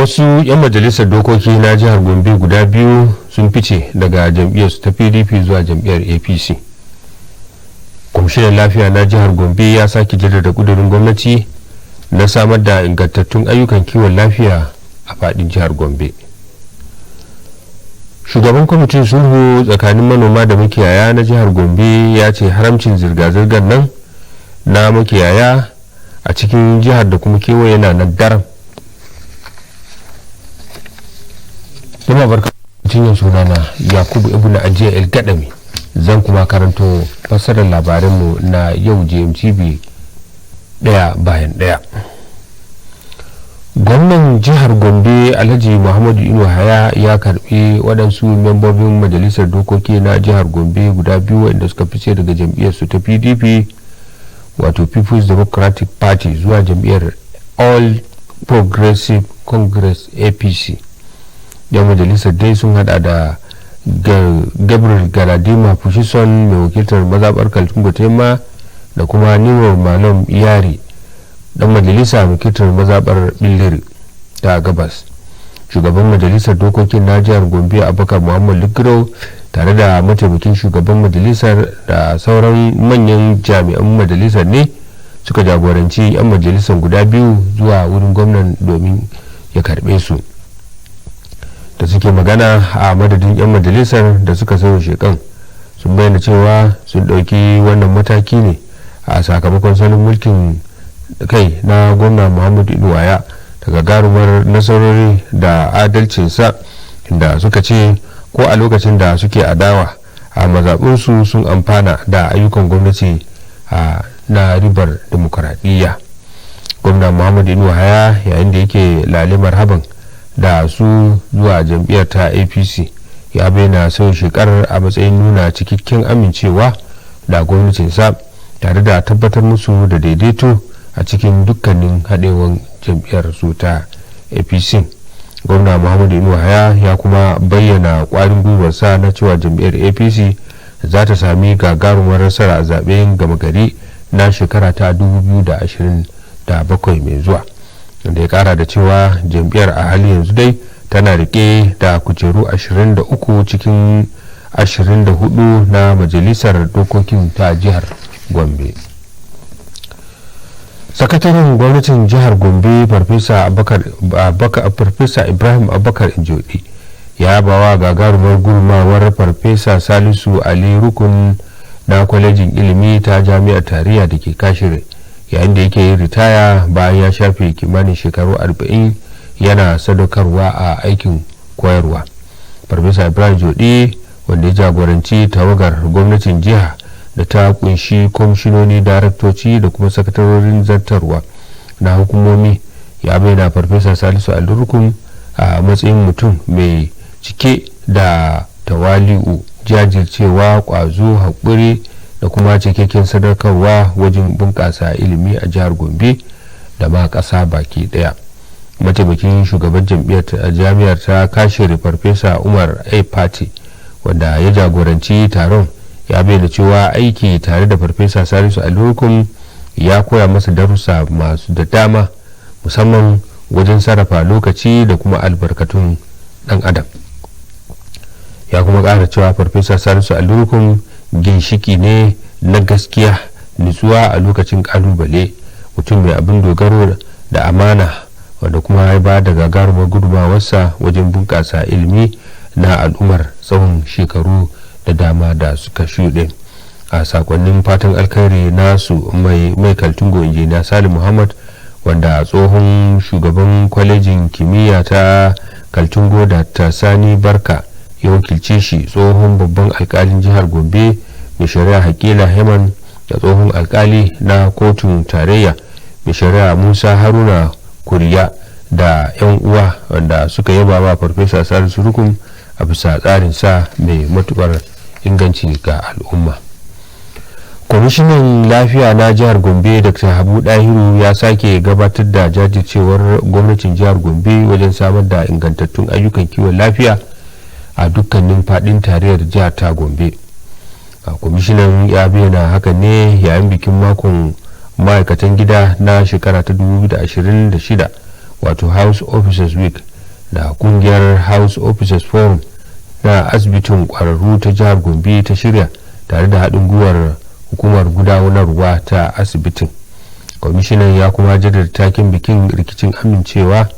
Wasu 'yan majalisar dokoki na jihar Gombe guda biyu sun fice daga jam'iyyarsu ta PDP zuwa jam'iyyar APC. Kwamishinan lafiya na jihar Gombe ya sake jaddada kudurin gwamnati na samar da ingantattun ayyukan kiwon lafiya a fadin jihar Gombe. Shugaban kwamitin sulhu tsakanin manoma da makiyaya na jihar Gombe ya ce haramcin zirga-zirgar nan na makiyaya a cikin jihar da kuma kewaye na nan daram. Jama'a, barka yin. Sunana Yakubu Ibnu Ajiya El Gadami, zan kuma karanto fassarar labarinmu na yau JMTV daya bayan daya. Gwamnan jihar Gombe, Alhaji Muhammadu Inu Haya, ya karbi waɗansu membobin majalisar dokoki na jihar Gombe guda biyu waɗanda suka fice daga jam'iyyarsu ta PDP, wato People's Democratic Party, zuwa jam'iyyar All Progressive Congress, APC. Yan majalisar dai sun hada da Gabriel Galadima Fushison, mai wakiltar mazaɓar Kaltungo Tema, da kuma Niro Malam Yari, dan majalisa wakiltar mazaɓar Billiri ta Gabas. Shugaban majalisar dokokin na jihar Gombe, Abubakar Muhammad Lugro, tare da mataimakin shugaban majalisar da sauran manyan jami'an majalisar ne suka jagoranci 'yan majalisar guda biyu zuwa wurin gwamnan domin ya karbe su. Da suke magana a madadin 'yan majalisar da suka sauya shekan, sun bayyana cewa sun ɗauki wannan mataki ne a sakamakon salon mulkin kai na gwamna Muhammadu Inuwaya da gagarumar nasarori da adalcinsa, da suka ce ko a lokacin da suke adawa a mazaɓinsu sun amfana da ayyukan gwamnati na ribar demokuraɗiyya. Gwamna Muhammadu Inuwaya, yayin da yake lalimar haban da su zuwa jam'iyyar ta APC, ya bayyana sau shekarar a matsayin nuna cikakken amincewa da gwamnatinsa tare da tabbatar musu da daidaito a cikin dukkanin haɗewan jam'iyyar su ta APC. Gwamna Muhammadu Inuwa Haya ya kuma bayyana ƙwarin gwiwarsa na cewa jam'iyyar APC za ta sami gagarumar nasara a zaben gama gari na shekara ta 2027 mai zuwa, da ya kara da cewa jam'iyyar a hali yanzu dai tana rike da kujeru 23 cikin 24 na majalisar dokokin ta jihar Gombe. Sakataren gwamnatin jihar Gombe, Farfesa Ibrahim Abubakar Injodi, ya bawa gagarumar gudunmawar Farfesa Salisu Ali Rukun na Kwalejin Ilimi ta Jami'ar Tarayya da ke Kashirin, yayin da yake yin ritaya bayan ya shafe kimanin shekaru 40 yana sadaukarwa a aikin koyarwa. Farfesa Ibrahim Jodi, wanda ya jagoranci tawagar gwamnatin jiha da ta kunshi kwamishinoni, daraktoci da kuma sakatarorin zartarwa na hukumomi, ya bayyana Farfesa Salisu Alurkun a matsayin mutum mai cike da tawali'u, jajircewa, kwazo, haƙuri da kuma cikakken sadaukarwa wajen bunƙasa ilimi a jihar Gombe da ma ƙasa baki ɗaya. Mataimakin shugaban jami'ar ta Kashere, Farfesa Umar A Party, wanda ya jagoranci taron, ya bayyana cewa aiki tare da Farfesa Salisu Alhukun ya koya masa darussa masu da dama, musamman wajen sarrafa lokaci da kuma albarkatun dan adam. Ya kuma ƙara cewa Farfesa Salisu Alhukun ginshiki ne na gaskiya, nutsuwa a lokacin kalubale, mutum mai abin dogaro da amana, wanda kuma ya ba da gagarumar gudunmawarsa wajen bunƙasa ilimi na al'ummar tsawon shekaru da dama da suka shuɗe. A sakonnin fatan alkhairi nasu, mai Kaltungo, Injiniya Salim Muhammad, wanda tsohon shugaban Kwalejin Kimiyya ta Kaltungo da ta Sani Barka ya wakilce shi, tsohon babban alkalin jihar Gombe, mai shari'a Hakila Heman, da tsohon alkali na kotun tarayya, mai shari'a Musa Haruna Kuriya, da 'yan uwa wanda suka yaba wa Farfesa Salisu Rukun a bisa tsarinsa mai matukar inganci ga al'umma. Kwamishinan lafiya na jihar Gombe, Dr Habu Dahiru, ya sake gabatar da jajircewar gwamnatin jihar Gombe wajen samar da ingantattun ayyukan kiwon lafiya a dukkanin fadin tarayyar jihar ta Gombe. Kwamishinan ya bayyana haka ne yayin bikin makon ma'aikatan gida na shekara ta 2026, wato House Officers Week. Da kungiyar House Officers Forum na asibitin kwararru ta jihar Gombe ta shirya tare da haɗin gwiwar hukumar gudanarwa ta asibitin, kwamishinan ya kuma jaddada takin bikin, "Rikicin amincewa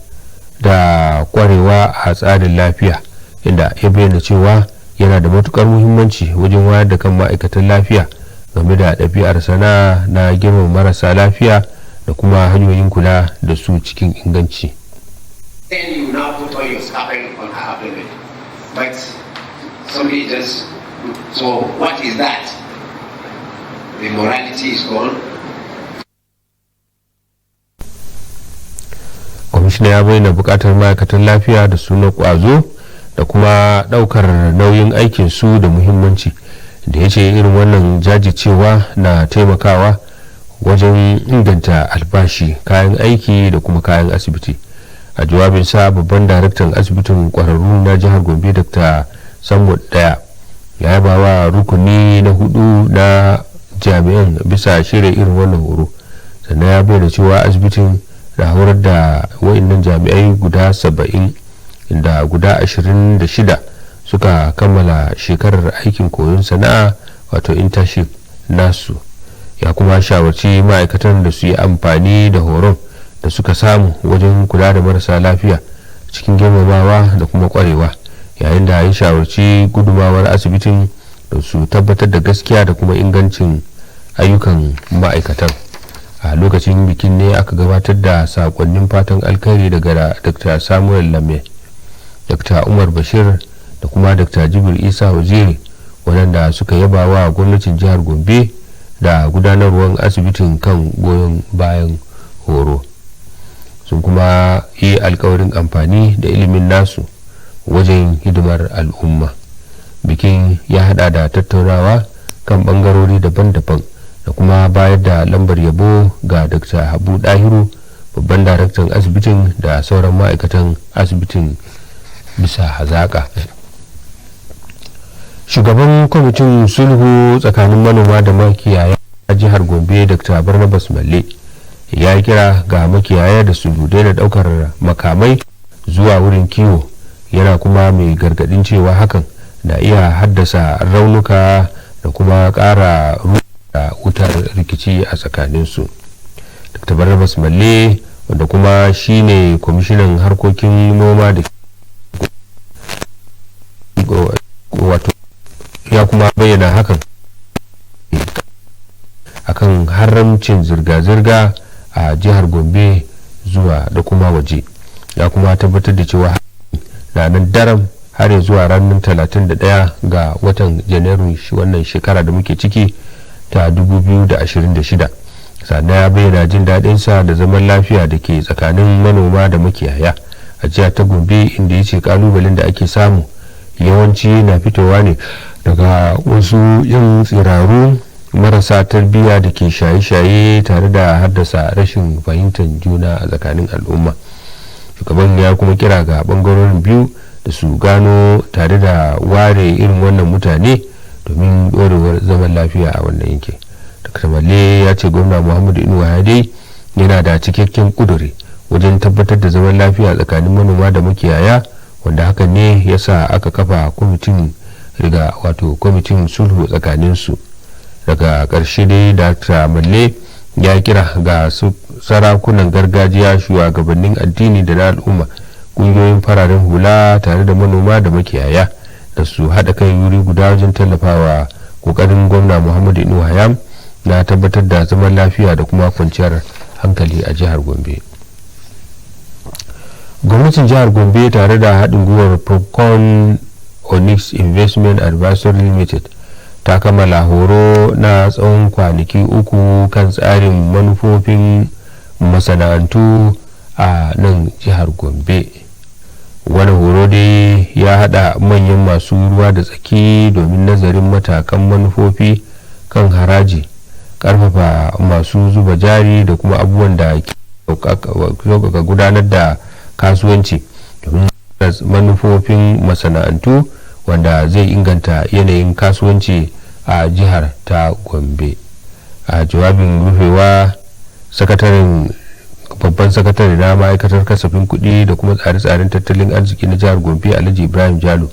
da kwarewa a tsarin lafiya", inda ya bayyana cewa yana da matukar muhimmanci wajen wayar da kan ma'aikatan lafiya game da ɗabi'ar sana'a na girmama marasa lafiya da kuma hanyoyin kula da su cikin inganci. Then you now put all your scalpel on her abdomen. But somebody just, so what is that? The morality is gone. Kwamishina ya bayyana bukatar ma'aikatan lafiya da suna kwazo da kuma daukar nauyin aikin su da muhimmanci, da ya ce irin wannan jajircewa na taimakawa wajen inganta albashi, kayan aiki da kuma kayan asibiti. A jawabinsa, babban daraktan asibitin kwararru na jihar Gombe, Dr Sambo Daya, ya yaba wa rukuni na hudu na jami'an bisa shirya irin wannan horo. Sannan ya bayyana cewa asibitin na horar da wa'annan jami'ai guda 70, inda guda 26 suka kammala shekarar aikin koyon sana'a, wato internship nasu. Ya kuma shawarci ma'aikatan da su yi amfani da horon da suka samu wajen kula da marasa lafiya cikin girmamawa da kuma kwarewa, yayin da ya shawarci gudumawar asibitin da su tabbatar da gaskiya da kuma ingancin ayyukan ma'aikatan. A lokacin bikin ne aka gabatar da sakonnin fatan alkhairi daga Dr Samuel Lame, Dr Umar Bashir da kuma Dr Jibril Isa Waziri, waɗanda suka yaba wa gwamnatin jihar Gombe da gudanarwar asibitin kan goyon bayan horo, sun kuma yi alkawarin amfani da ilimin nasu wajen hidimar al'umma. Bikin ya hada da tattaunawa kan bangarori daban-daban da kuma bayar da lambar yabo ga Dr Habu Dahiru, babban daraktan asibitin, da sauran ma'aikatan asibitin bisa hazaka. Shugaban kwamitin sulhu tsakanin manoma da makiyaya a jihar Gombe, Dr Barnabas Malle, ya kira ga makiyaya da su daina daukar makamai zuwa wurin kiwo, yana kuma mai gargadin cewa hakan na iya haddasa raunuka da kuma kara wutar rikici a tsakaninsu. Dr Barnabas Malle, wanda kuma shine kwamishinan harkokin noma da wato, ya kuma bayyana hakan akan haramcin zirga-zirga a jihar Gombe zuwa da kuma waje. Ya kuma tabbatar da cewa na nan daram har ya zuwa ranar 31 ga watan Janairu wannan shekara da muke ciki ta 2026. Sannan ya bayyana jin daɗinsa da zaman lafiya da ke tsakanin manoma da makiyaya a jihar ta Gombe, inda ya ce kalubalen da ake samu yawanci na fitowa ne daga wasu yin tsiraru marasa tarbiyya da ke shaye-shaye tare da haddasa rashin fahimtar juna a tsakanin al'umma. Shugaban ya kuma kira ga bangarorin biyu da su gano tare da ware irin wannan mutane domin dorewar zaman lafiya a wannan yankin. Dr Malle ya ce Gwamna Muhammadu Inuwa dai yana da cikakken kuduri wajen tabbatar da zaman lafiya tsakanin manoma da makiyaya, wanda hakan ne ya sa aka kafa kwamitin riga, wato kwamitin sulhu tsakaninsu. Daga ƙarshe dai, Dr Malle ya kira ga sarakunan gargajiya, shugabannin addini da na al'umma, ƙungiyoyin fararen hula tare da manoma da makiyaya da su haɗa kai wuri guda wajen tallafawa ƙoƙarin Gwamna Muhammadu Inuwa Hayam na tabbatar da zaman lafiya da kuma kwanciyar hankali a jihar Gombe. Gwamnatin jihar Gombe tare da haɗin gwiwar Procon Onyx Investment Advisory Limited ta kammala horo na tsawon kwanaki 3 kan tsarin manufofin masana'antu a nan jihar Gombe. Wani horo dai ya hada manyan masu ruwa da tsaki domin nazarin matakan manufofi kan haraji, karfafa masu zuba jari da kuma abubuwan da ke sauƙaƙa gudanar da kasuwanci domin manufofin masana'antu, wanda zai inganta yanayin kasuwanci a jihar ta Gombe. A jawabin rufewa, sakataren Babban sakatare na ma'aikatar kasafin kuɗi da kuma tsare-tsaren tattalin arziki na jihar Gombe, Alhaji Ibrahim Jalo,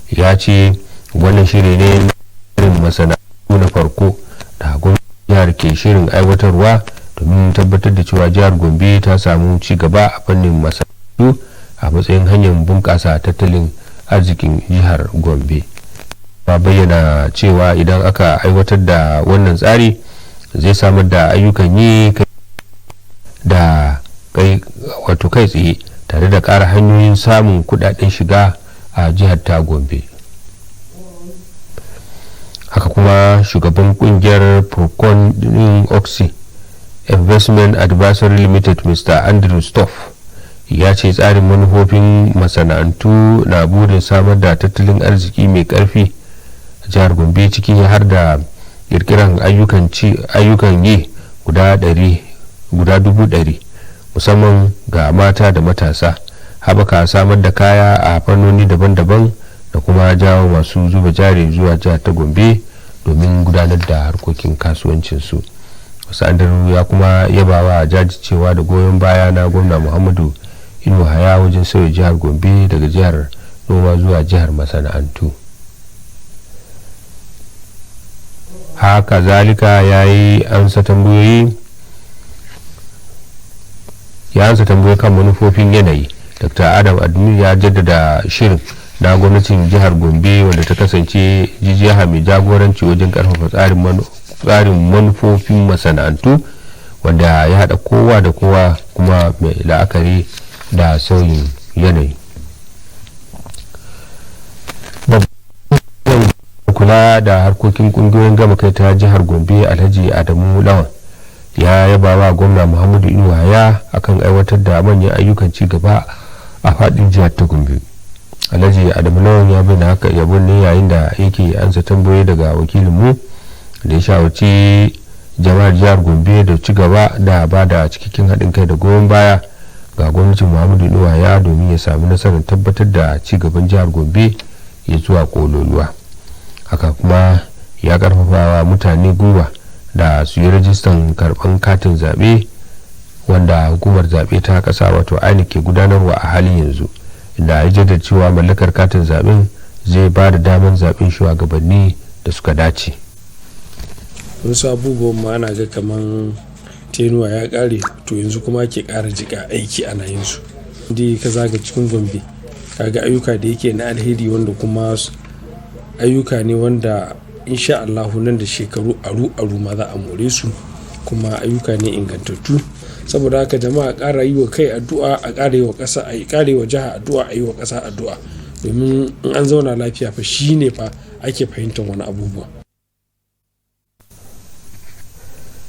ya ce wannan shiri ne irin masana'antu na farko da gwamnatin jihar ke shirin aiwatarwa domin tabbatar da cewa jihar Gombe ta samu ci gaba a fannin masana'antu a matsayin hanyar bunƙasa tattalin arzikin jihar Gombe. Ba bayyana cewa idan aka aiwatar da wannan tsari zai samar da ayyukan yi da kai wato kai tsaye tare da ƙara hanyoyin samun kudaden shiga a jihar ta Gombe. Haka kuma shugaban kungiyar Procon din Oxy Investment Advisory Limited, Mr Andrew Stoff, ya ce tsarin manufofin masana'antu na burin samar da tattalin arziki mai karfi a jihar Gombe, ciki har da kirkiran ayyukan yi guda 100,000, musamman ga mata da matasa, haɓaka samar da kaya a fannoni daban-daban da kuma jawo masu zuba jari zuwa jihar ta Gombe domin gudanar da harkokin kasuwancinsu. Wasu Andaru ya kuma yabawa jajircewa da goyon baya na Gwamna Muhammadu Inuwa Haya wajen sauya jihar Gombe daga jihar noma zuwa jihar masana'antu. Haka zalika ya yi amsa tambayoyi ya ansa tambayoyi kan manufofin yanayi. Dr Adam Admi ya jaddada shirin na gwamnatin jihar Gombe, wanda ta kasance jiha mai jagoranci wajen karfafa tsarin manufofin masana'antu wanda ya haɗa kowa da kowa kuma mai la'akari da sauyin yanayi. Kula da harkokin kungiyoyin gama kai ta jihar Gombe, Alhaji Adamu Lawan, ya yaba wa Gwamna Muhammadu Inuwa ya akan aiwatar da manyan ayyukan ci gaba a fadin jihar ta Gombe. Alhaji Adamu Lawan ya bayyana haka yabon ne yayin da yake ansa tambayoyi daga wakilinmu da ya shawarci jama'ar jihar Gombe da ci gaba da ba da cikakken haɗin kai da goyon baya ga gwamnatin Muhammadu Inuwa ya domin ya sami nasarar tabbatar da ci gaban jihar Gombe ya zuwa kololuwa. Haka kuma ya karfafa wa mutane gwiwa da su yi rajistan karban katin zaɓe wanda hukumar zaɓe ta ƙasa wato INEC ke gudanarwa a halin yanzu, inda ya jaddada cewa mallakar katin zaɓen zai ba da damar zaɓen shugabanni da suka dace. Wasu abubuwan ma ana ga kaman tenuwa ya kare, to yanzu kuma ke kara jika aiki ana yin su. Inda ka zaga cikin Gombe, kaga ayyuka da yake na alheri, wanda kuma ayyuka ne wanda insha Allahu nan da shekaru aru aru ma za a more su, kuma ayyuka ne ingantattu. Saboda haka jama'a ƙara yi wa kai addu'a, a ƙara yi wa ƙasa, a ƙara yi wa jiha addu'a, a yi wa ƙasa addu'a, domin in an zauna lafiya fa shine fa ake fahimtar wani abubuwa.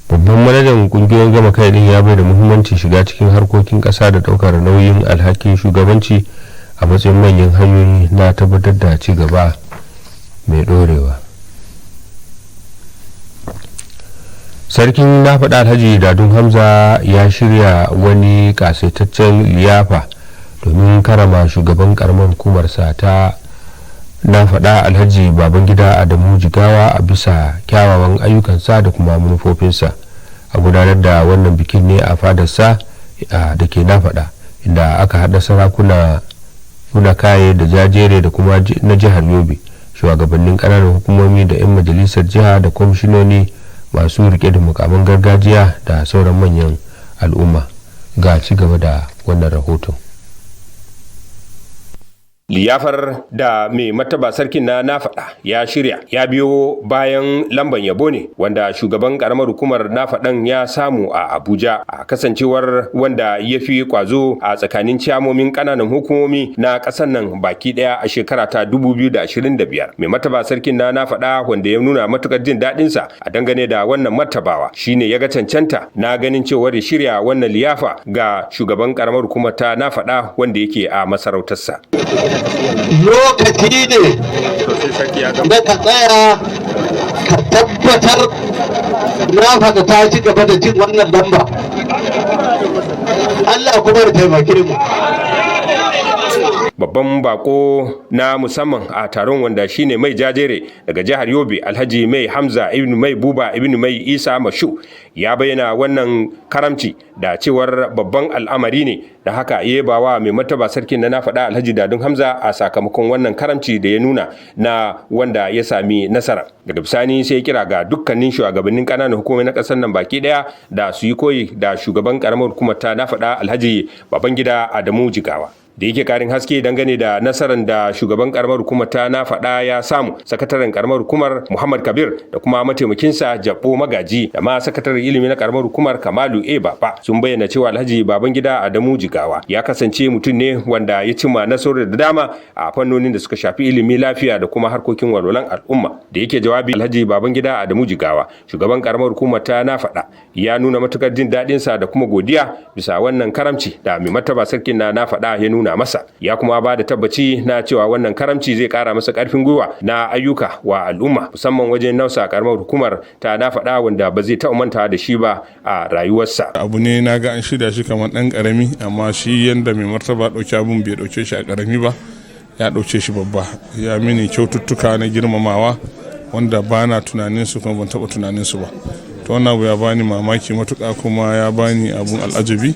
Babban manajan kungiyoyin gama kai din ya bai da muhimmancin shiga cikin harkokin kasa da daukar nauyin alhakin shugabanci a matsayin manyan hanyoyi na tabbatar da ci gaba mai dorewa. Sarkin Na Faɗa, Alhaji Dadun Hamza, ya shirya wani kasaitaccen liyafa domin karama shugaban karamar hukumarsa ta Na Faɗa, Alhaji Babangida Adamu Jigawa, a bisa kyawawan ayyukansa da kuma manufofinsa. A gudanar da wannan bikin ne a fadarsa da ke Na Faɗa, inda aka haɗa sarakuna kuna kaye da Jajere da kuma na jihar Yobe, shugabannin ƙananan hukumomi da 'yan majalisar jiha da kwamishinoni masu rike da mukaman gargajiya da sauran manyan al'umma. Ga ci gaba da wannan rahoton. Liyafar da mai martaba sarkin na Na Faɗa ya shirya ya biyo bayan lamban yabo ne wanda shugaban karamar hukumar Na Faɗan ya samu a Abuja a kasancewar wanda ya fi kwazo a tsakanin ciyamomin ƙananan hukumomi na ƙasar nan baki ɗaya a shekara ta 2025. Mai martaba sarkin na Na Faɗa, wanda ya nuna matukar jin daɗinsa a dangane da wannan martabawa, shine ya ga cancanta na ganin cewar ya shirya wannan liyafa ga shugaban karamar hukumar ta Na Faɗa wanda yake a masarautarsa. Lokaci ne da ka tsaya ka tabbatar Na Faɗa ta ci gaba da cin wannan lamba. Allah kuma ya taimake mu. Babban bako na musamman a taron, wanda shine mai jajere daga jihar Yobe, Alhaji Mai Hamza Ibn Mai Buba Ibn Mai Isa Mashu, ya bayyana wannan karamci da cewar babban al'amari ne, da haka ya bawa mai martaba sarkin na faɗa Alhaji Dadun Hamza a sakamakon wannan karamci da ya nuna na wanda ya sami nasara. Daga bisani sai ya kira ga dukkanin shugabannin ƙananan hukumomi na ƙasar nan baki ɗaya da su yi koyi da shugaban ƙaramar hukumar ta na faɗa, Alhaji Babangida Adamu Jigawa. Da yake karin haske dangane da nasarar da shugaban karamar hukumar ta na faɗa ya samu, sakataren karamar hukumar Muhammad Kabir da kuma mataimakinsa Jabbo Magaji da ma sakataren ilimi na karamar hukumar Kamalu A Baba sun bayyana cewa Alhaji Babangida Adamu Jigawa ya kasance mutum ne wanda ya cimma nasarar da dama a fannonin da suka shafi ilimi, lafiya da kuma harkokin walwalan al'umma. Da yake jawabi, Alhaji Babangida Adamu Jigawa, shugaban karamar hukumar ta na faɗa, ya nuna matukar jin daɗinsa da kuma godiya bisa wannan karamci da mai martaba sarkin na faɗa ya nuna masa. Ya kuma ba da tabbaci na cewa wannan karamci zai kara masa karfin gwiwa na ayyuka wa al'umma, musamman wajen nausa karamar hukumar ta na faɗa, wanda ba zai taɓa manta da shi ba a rayuwarsa. Abu ne na ga an shirya shi kamar ɗan ƙarami, amma shi yanda mai martaba ɗauki abun, bai ɗauke shi a ƙarami ba, ya ɗauke shi babba. Ya mini kyaututtuka na girmamawa wanda ba na tunanin su kuma ban taɓa tunanin su ba. To, wannan abu ya bani mamaki matuƙa, kuma ya bani abun al'ajabi,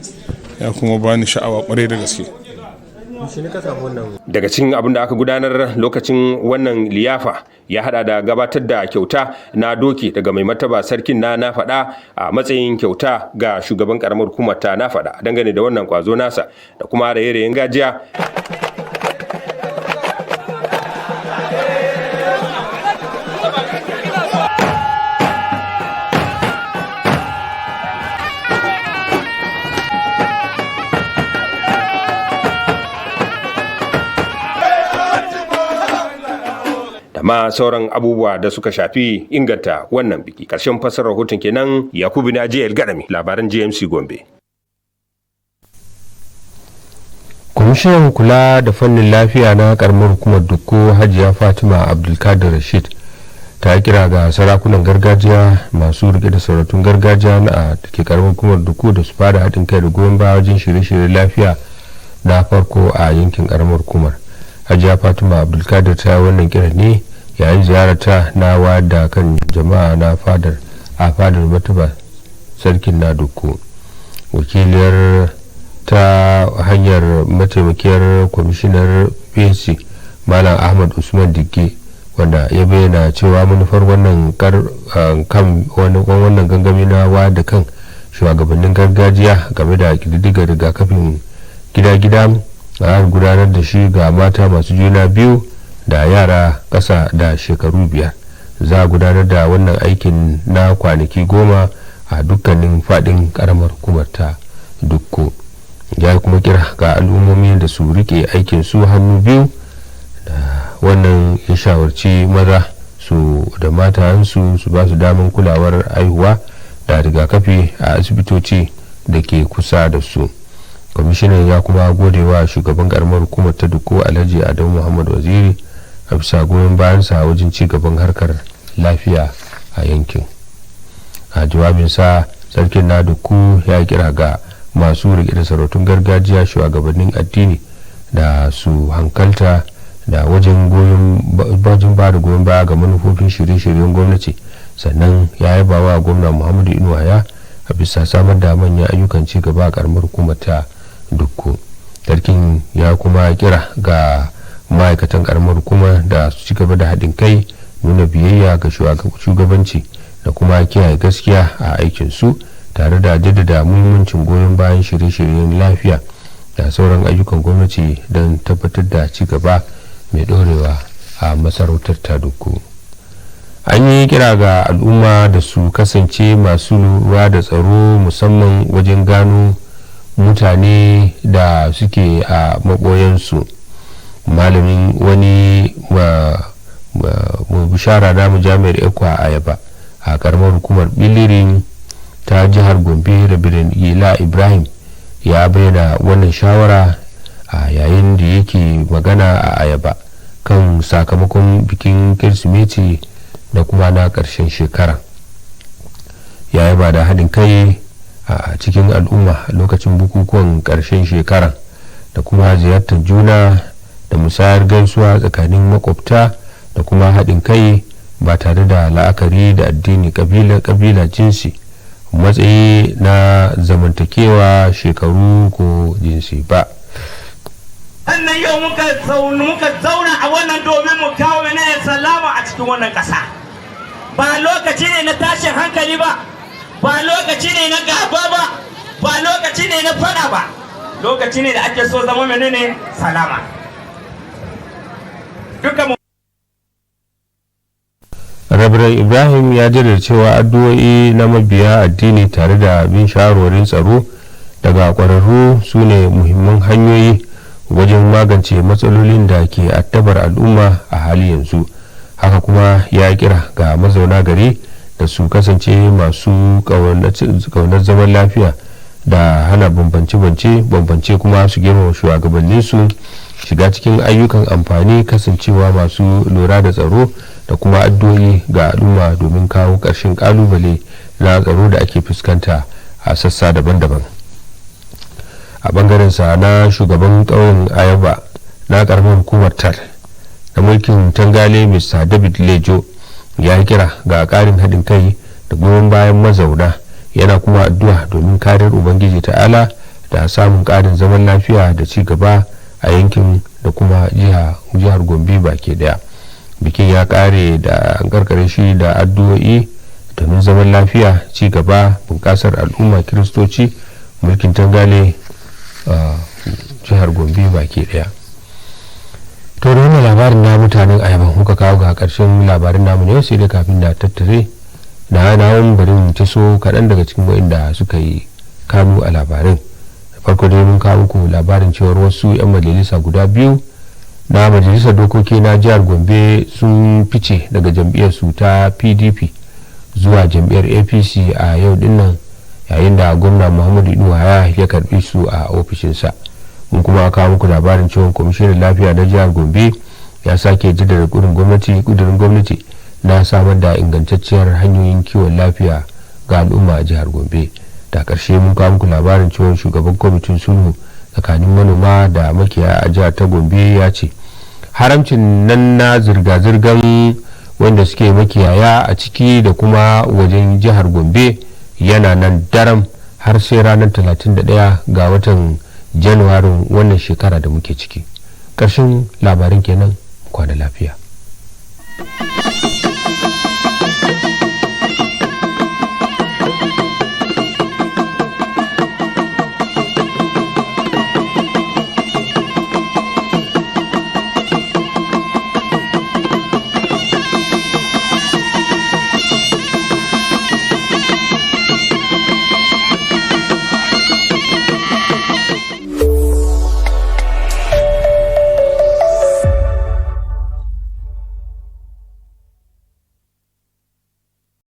ya kuma bani sha'awa ƙwarai da gaske. Daga cikin abin da aka gudanar lokacin wannan liyafa ya hada da gabatar da kyauta na doki daga mai martaba sarkin na faɗa a matsayin kyauta ga shugaban karamar hukumar ta na faɗa dangane da wannan kwazo nasa, da kuma raye-rayen gajiya, da ma sauran abubuwa da suka shafi inganta wannan biki. Karshen fassarar rahoton kenan. Yakubu na JL Gadami, labaran GMC Gombe. Kwamishinan kula da fannin lafiya na karamar hukumar Dukko, Hajiya Fatima Abdulkadir Rashid, ta kira ga sarakunan gargajiya masu rike da sarautun gargajiya na da ke karamar hukumar Dukko da su fara haɗin kai da goyon baya wajen shirye-shiryen lafiya na farko a yankin karamar hukumar. Hajiya Fatima Abdulkadir ta wannan kiran ne yayin ziyararta na wayar da kan jama'a na fadar a fadar martaba sarkin na Dukku. Wakiliyar ta hanyar mataimakiyar kwamishinar PNC, Malam Ahmad Usman Digge, wanda ya bayyana cewa manufar wannan kan wannan gangami na wayar da kan shugabannin gargajiya game da kididdigar rigakafin gida-gida a gudanar da shi ga mata masu juna biyu da yara ƙasa da shekaru 5. Za a gudanar da wannan aikin na kwanaki 10 a dukkanin faɗin ƙaramar hukumar ta Dukko. Ya kuma kira ga al'ummomi da su rike aikin su hannu biyu, da wannan ya shawarci maza su da matayensu su ba su damar kulawar aihuwa da rigakafi a asibitoci da ke kusa da su. Kwamishinan ya kuma gode wa shugaban karamar hukumar ta Dukko, Alhaji Adamu Muhammad Waziri, a bisa goyon bayansa wajen ci gaban harkar lafiya a yankin. A jawabinsa, sarkin na Dukku ya kira ga masu rike da sarautun gargajiya, shugabannin addini, da su hankalta da wajen ba da goyon baya ga manufofin shirye-shiryen gwamnati. Sannan ya yaba wa gwamna Muhammadu Inuwa a bisa samar da manyan ayyukan ci gaba a karamar hukumar ta Dukku. Sarkin ya kuma kira ga ma'aikatan karamar hukumar da su ci gaba da haɗin kai, nuna biyayya ga shugabanci da kuma kiyaye gaskiya a aikinsu, tare da jaddada muhimmancin goyon bayan shirye-shiryen lafiya da sauran ayyukan gwamnati don tabbatar da ci gaba mai dorewa a masarautar ta Dukku. An yi kira ga al'umma da su kasance masu lura da tsaro, musamman wajen gano mutane da suke a maɓoyansu. Malamin wani bishara na jami'ar Ekwa Ayaba a karamar hukumar Bilirin ta jihar Gombe, Rabirin Ila Ibrahim, ya bayyana wannan shawara a yayin da yake magana a Ayaba kan sakamakon bikin Kirsimeti da kuma na ƙarshen shekara. Ya yaba da haɗin kai a cikin al'umma lokacin bukukuwan ƙarshen shekara da kuma ziyartar juna. Da musayar gaisuwa tsakanin makwabta da kuma haɗin kai ba tare da la'akari da addini, kabila kabila, jinsi, matsayi na zamantakewa, shekaru ko jinsi ba. Sannan yau muka zauna a wannan domin mu kawo ne salama a cikin wannan ƙasa. Ba lokaci ne na tashin hankali ba, ba lokaci ne na gaba ba, ba lokaci ne na fada ba, lokaci ne da ake so zama menene salama duka mu. Rabiran Ibrahim ya jaddada cewa addu'o'i na mabiya addini tare da bin shawarwarin tsaro daga kwararru su ne muhimman hanyoyi wajen magance matsalolin da ke addabar al'umma a hali yanzu. Haka kuma ya kira ga mazauna gari da su kasance masu kaunar zaman lafiya da hana bambance-bambance, kuma su girmama shugabanninsu, shiga cikin ayyukan amfani, kasancewa masu lura da tsaro da kuma addu'o'i ga al'umma domin kawo ƙarshen kalubale na tsaro da ake fuskanta a sassa daban-daban. A bangaren sa na shugaban ƙauyen Ayaba na ƙaramin hukumar Tal na mulkin Tangale, Mr David Lejo, ya kira ga ƙarin haɗin kai da goyon bayan mazauna, yana kuma addu'a domin kariyar Ubangiji Ta'ala da samun ƙarin zaman lafiya da ci gaba a yankin da kuma jihar Gombe baki daya. Bikin ya kare da an karkare shi da addu'o'i domin zaman lafiya, ci gaba, bunƙasar al'umma Kiristoci mulkin Tangale a jihar Gombe baki daya. To, da wannan labarin na mutanen Ayaban muka kawo ga karshen labarin namu ne. Sai dai kafin da tattare na nawon, bari mu taso kaɗan daga cikin waɗanda suka yi kanu a labarin. Da farko dai mun kawo muku labarin cewar wasu 'yan majalisa guda biyu na Majalisar Dokoki na jihar Gombe sun fice daga jam'iyyar su ta PDP zuwa jam'iyyar APC a yau dinnan, yayin da Gwamna Muhammadu Inuwa ya karbi su a ofishinsa. Mun kuma kawo muku labarin cewa kwamishinan lafiya na jihar Gombe ya sake jaddada kudurin gwamnati na samar da ingantacciyar hanyoyin kiwon lafiya ga al'umma a jihar Gombe. Da ƙarshe mun kawo muku labarin cewa shugaban kwamitin sulhu tsakanin manoma da makiyaya a jihar ta Gombe ya ce haramcin nan na zirga-zirgar wanda suke makiyaya a ciki da kuma wajen jihar Gombe yana nan daram har sai ranar 31 ga watan Januwarin wannan shekara da muke ciki. Ƙarshen labarin kenan. Kwana lafiya.